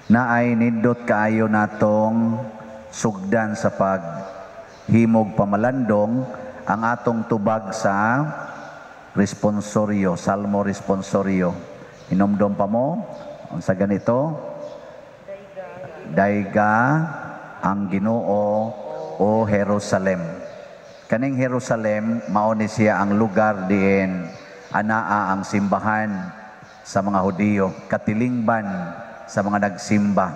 Naay nindot kaayo natong sugdan sa paghimog pamalandong, ang atong tubag sa responsoryo, Salmo responsoryo. Hinumdom pa mo unsa ganito? Dayga ang Ginoo, o Jerusalem. Kaning Jerusalem, mao ni siya ang lugar diin anaa ang simbahan sa mga Hudiyo, katilingban sa mga nagsimba.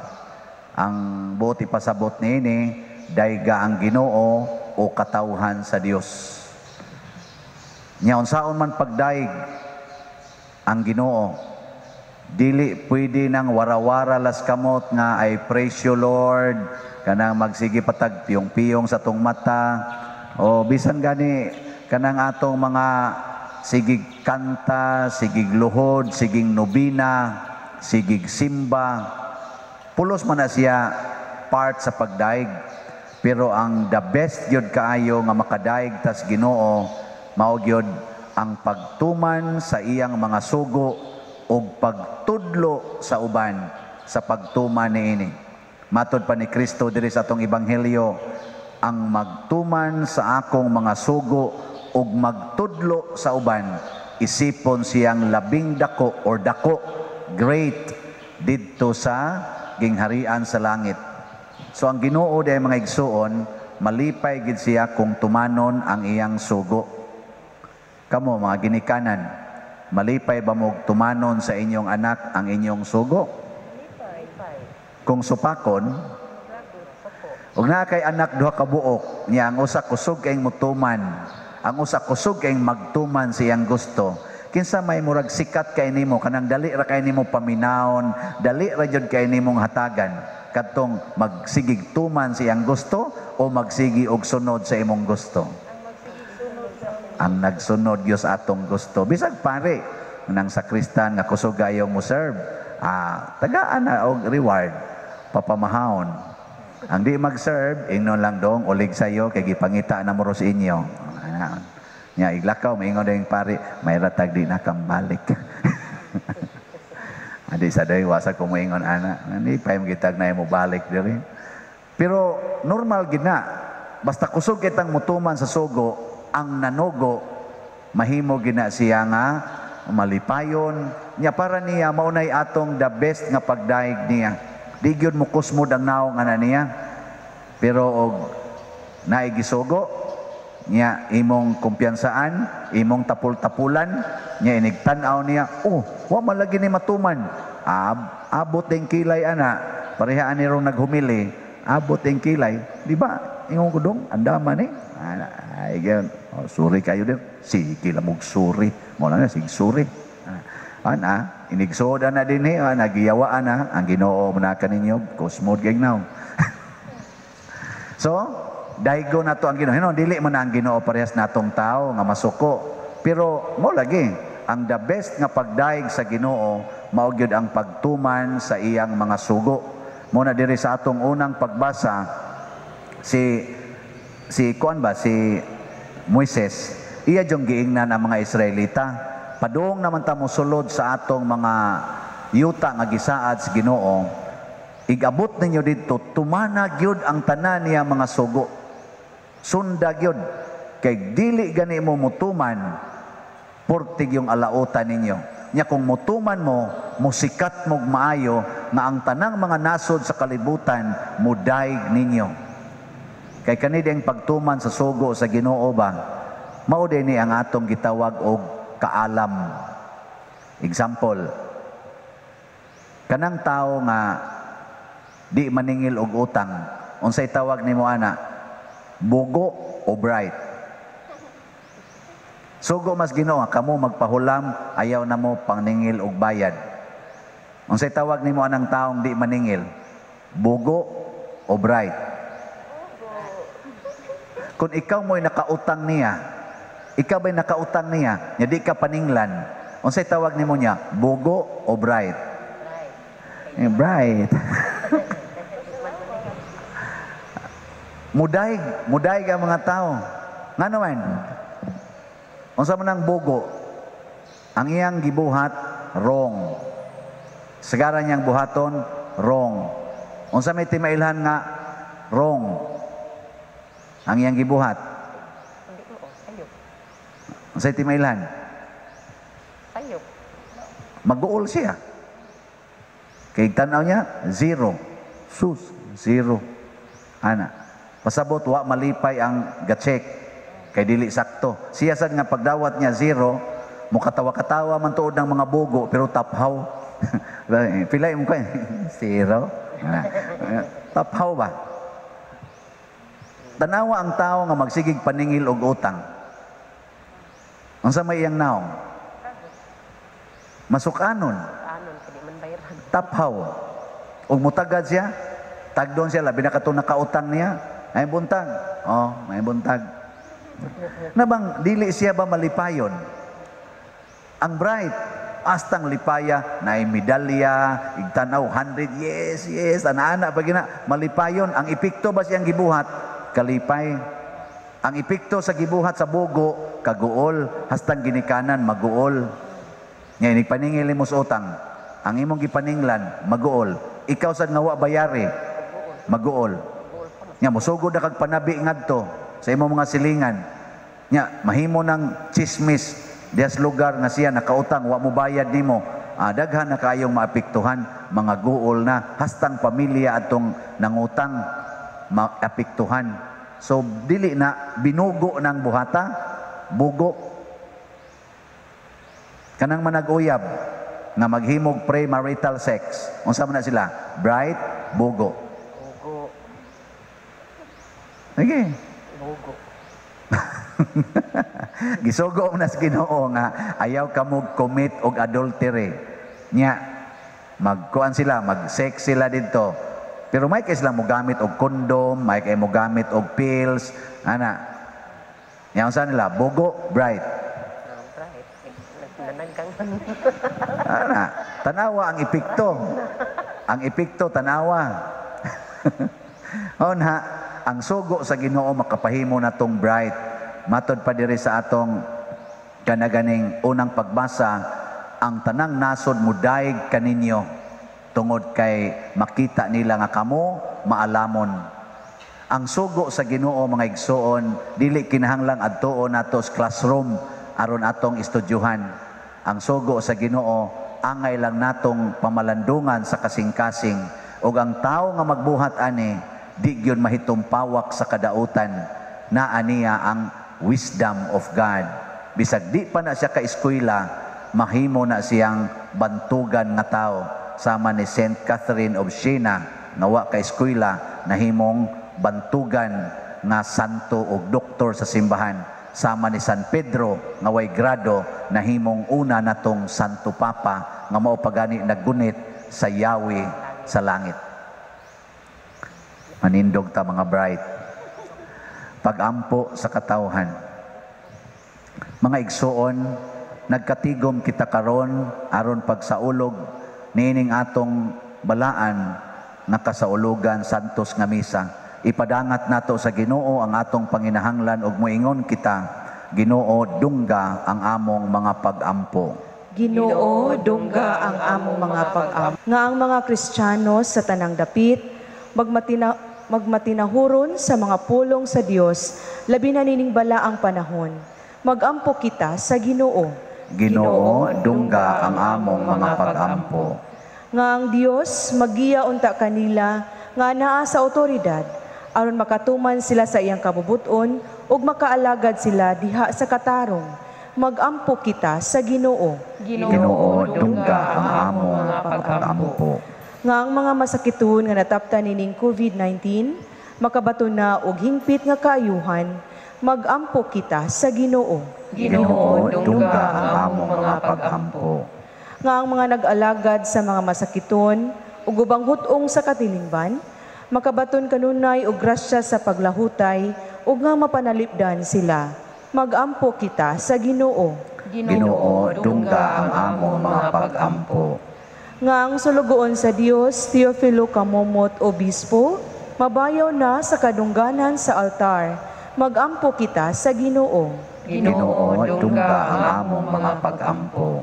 Ang buot ipasabot niini, dayga ang Ginoo o katawhan sa Dios. Nya unsaon man pagdayeg ang Ginoo, dili pwede nang warawara las kamot nga "I praise you, Lord," kanang magsige patag piyong-piyong sa tong mata o bisan gani kanang atong mga sigig kanta, sigig luhod, sigig nobina, sigig simba. Pulos man na siya part sa pagdaig. Pero ang the best gyud kaayo nga makadaig tas Ginoo, mao gyud ang pagtuman sa iyang mga sugo ug pagtudlo sa uban sa pagtuman niini. Matod pa ni Kristo diri sa atong ebanghelyo, ang magtuman sa akong mga sugo ug magtudlo sa uban, isipon siyang labing dako or dako, great didto sa gingharian sa langit. So ang Ginoo diay, mga igsuon, malipay gid siya kung tumanon ang iyang sugo. Kamo mga ginikanan, malipay ba mo tumanon sa inyong anak ang inyong sugo? Kung supakon, ug naa kay anak duha ka buok, niya ang usa kusog kayong mutuman, ang usa kusog kayong magtuman sa iyang gusto. Kinsa may murag sikat kay nimo, kanang dali ra kay nimo paminawon, dali ra jud kay nimong hatagan, kadtong magsigig tuman sa iyang gusto o magsigi og sunod sa imong gusto? Ang nagsunod gyud sa atong gusto. Bisag pare nang sakristan nga kusog kayong mo serve, tagaan na og reward, papamahawon. Ang di mag-serve, ingnon lang dong, ulig sayo kay gipangita na mo ro sa inyo. Ana. Nya iglakaw, maingon ding pare, may ratag di na kambalik. Adi sa day wasa ko moingon ana. Ani pa mo gitag na mo balik diri. Pero normal gid na. Basta kusog kitang mutuman sa sugo, ang nanugo mahimo gina siya nga malipayon nya. Para niya, maunay atong the best nga pagdaig niya. Di gyud mo kusmod ang naong ana niya. Pero og naay gisugo niya, imong kumpiyansaan, imong tapul-tapulan niya, inig tan-aw niya, "Oh, wa man lagi ni matuman." Abot din kilay ana, parehaan ni rong naghumili, abot din kilay, di ba? Ingon ko dong, andama ni. Ana, ay, gan, oh, sorry kayo din. Sige lang mong sorry. Mo na sige sorry. Ana, inigsoda na din eh, nagiyawaan na, ang Ginoo mo kaninyo, kusmod kay now. So, daygo na to ang Ginoo. Hino, dili man na ang Ginoo parehas natong tao nga masuko. Pero mo lagi, ang the best nga pagdaig sa Ginoo mao gyud ang pagtuman sa iyang mga sugo. Mo na diri sa atong unang pagbasa, si si kuan ba, si Moises, iya jung giingnan ang mga Israelita, padung naman ta mosulod sa atong mga yuta nga gisaad sa Ginoo, igabot ninyo didto, tumana gyud ang tanan niya mga sugo, sunda gyud, kay dili gani mo mutuman, purtig yung alautan ninyo. Nya kung mutuman mo, musikat mog maayo nga ang tanang mga nasod sa kalibutan mudaig ninyo. Kay kani ang pagtuman sa sugo sa Ginoo ba, mao din ni ang atong gitawag og kaalam. Example, kanang tao nga di maningil og utang, unsay tawag nimo ana? Bugo o bright? Sugo mas Ginoo, kamo magpahulam, ayaw na mo pangningil og bayad. Unsay tawag nimo anang taong di maningil? Bugo o bright? Kung ikaw mo'y nakautang niya, ikaw ba'y nakautang niya, nya di ka paninglan, unsay tawag nimo niya? Bugo o bright? Eh, bright. Mudaig, mudaig ang mga tao. Ngano man? Unsa man ang bugo? Ang iyang gibuhat, wrong. Sagara niyang buhaton, Wrong. Unsa may timailhan nga wrong ang iyang gibuhat? Hindi ko, sayop. Unsa timailhan? Sayop. Mag-uol siya. Kay tanaw niya, zero. Sus, zero. Ana. Pasabot, wa malipay ang ga-check. Kay dili sakto. Siya sad nga pagdawat niya zero, mukatawa-katawa man tuod ng mga bugo, pero taphaw. Pila mo ko, zero. Ana. Taphaw ba? Tanawa ang tao nga magsigig paningil og utang. Unsa may iyang naong? Masukanon. Anon, kay di man bayaran. Taphaw. Ug mutagad siya, tagdon siya, labi na katong nakautang niya. Ay buntag. Oh, may buntag. Nabang dili siya ba malipayon? Ang bright, astang lipaya, na medalya, igtanaw, 100, yes, ana-ana, pag gina, malipayon. Ang epekto ba siyang gibuhat? Kalipay. Ang epekto sa gibuhat sa bugo, kaguol, hastang ginikanan, maguol. Ngayon, ipaningil mo sa utang, ang imong gipaninglan, maguol. Ikaw sad nga wa bayari, maguol. Nya musugod na kag panabi ngadto sa imong mga silingan. Nya mahimo ng chismis dias lugar nga siya nakautang, wa mo bayad nimo. Daghan na kayong maapektuhan, mga guol na hastang pamilya atong nangutang maapektuhan. So dili na binugo ng buhata, bugo. Kanang manag-uyab nga maghimog premarital sex. Unsa man na sila? Bright, bugo. Bugo. Sige. Bugo. Gisugo mo na sa Ginoo nga ayaw ka mo commit og adultery. Nya magkuan sila, mag-sex sila didto. Pero may kay sila mo gamit og condom, may kay mo gamit og pills, ana. Nya unsa nila? Bugo, bright. Ah, bright. Nanaggang. Ana, tanawa ang epekto. Ang epekto tanawa. Ona, ang sugo sa Ginoo makapahimo natong bright. Matod pa diri sa atong kanaganing unang pagbasa, ang tanang nasod mudaig kaninyo tungod kay makita nila nga kamo maalamon. Ang sugo sa Ginoo, mga igsoon, dili kinahanglang adtuon nato sa classroom aron atong estudyuhan. Ang sugo sa Ginoo angay lang natong pamalandungan sa kasing-kasing, ug ang tawo nga magbuhat ani di gyud mahitumpawak sa kadautan. Naa niya ang wisdom of God. Bisag di pa na siya ka-eskwela, mahimo na siyang bantugan nga tao, sama ni Saint Catherine of Siena nga wa ka-eskwela, nahimong bantugan nga santo og doktor sa simbahan, sama ni San Pedro nga way grado, nahimong una natong Santo Papa nga mao pagani naggunit sa Yahweh sa langit. Manindog ta, mga bright. Pagampo sa katawhan. Mga igsoon, nagkatigom kita karon aron pagsaulog niining atong balaan nga kasaulugan, santos nga misa. Ipadangat nato sa Ginoo ang atong panginahanglan ug moingon kita, Ginoo, dungga ang among mga pagampo. Ginoo, dungga ang among mga pag-ampo. Nga ang mga Kristiyano sa tanang dapit magmatinahuron sa mga pulong sa Dios, labi na nining balaang panahon. Magampo kita sa Ginoo. Ginoo, dungga ang among mga pagampo. Nga ang Dios magiya unta kanila nga naa sa otoridad aron makatuman sila sa iyang kabubuton ug makaalagad sila diha sa katarong. Magampo kita sa Ginoo. Ginoo, dungga ang among pagampo. Nga ang mga masakiton nga nataptan nining COVID-19 makabaton na og hingpit nga kaayuhan. Magampo kita sa Ginoo. Ginoo, dungga ang among mga pagampo. Nga ang mga nag-alagad sa mga masakiton ug ubang hut-ong sa katilingban makabaton kanunay og grasya sa paglahutay ug nga mapanalipdan sila. Magampo kita sa Ginoo. Ginoo, dungga ang among mga pagampo. Nga ang sulugoon sa Dios Teofilo Camomot Obispo mabayaw na sa kadungganan sa altar. Magampo kita sa Ginoo. Ginoo, dungga ang among mga pagampo.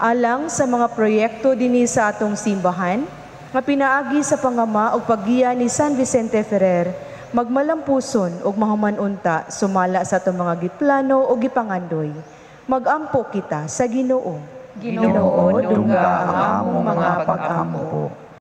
Alang sa mga proyekto dinhi sa atong simbahan, Nga pinaagi sa pangama ug paggiya ni San Vicente Ferrer, magmalampuson ug mahuman unta sumala sa atong mga giplano o gipangandoy. Magampo kita sa Ginoo. Ginoo, dungga ang among mga pag-ampo.